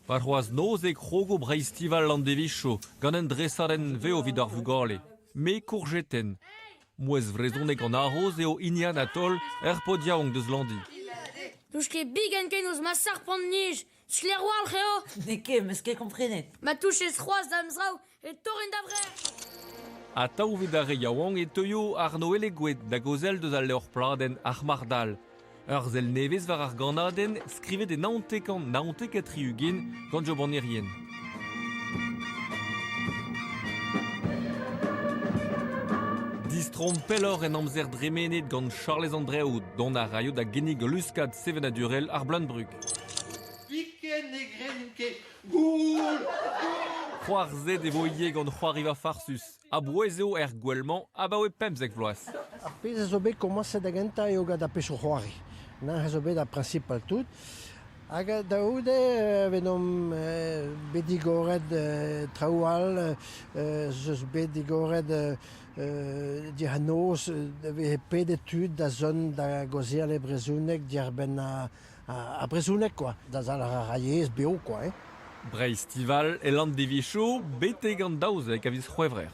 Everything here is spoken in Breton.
Warc'hoazh noz e krogo Breizhtival Landevizho gant un dresadenn vev evit ar vugale. Me kourjetenn. Mouezh vrezhonek an haroz eo hini Anatol er paotr yaouank deus Landi. N'ouch ket biken ken ouzh ma sarpant-nij. Sklaer 'walc'h eo. N'eo ket, 'meus ket komprenet. Ma touchez c'hoazh da'm zraoù e torrin da vrec'h. Atav evit ar re yaouank e teuio Arno Elegoed da gaozeal deus al levr-pladenn Ar Marc'h-Dall. Ur sell nevez war ar ganadenn skrivet e 1979 gant Job an Irien. Distroomp pelloc'h en amzer dremenet gant Charlez Andreou, dont a raio da ginnig luskad sevenadurel ar Bleun-Brug. Biken ne grenin ket Goul! C'hoarzhet e vo ivez gant c'hoariva farsus. A-bouez eo er gouel-mañ abaoe 15 vloaz. Ar pezh a zo bet komañset da gentañ eo gant ar pezhioù c'hoari. Neuze zo bet ar principal tout. Hag da c'houde venomp bet digoret traoù all, ez eus bet digoret diouzh an noz e veze pedet tud da zont da gaozeal e brezhoneg diàr-benn ar brezhoneg kwa, da zalc'h ar yezh bev kwa hein. Breizh-Tival e Landevizho betek an 12 a viz C'hwevrer.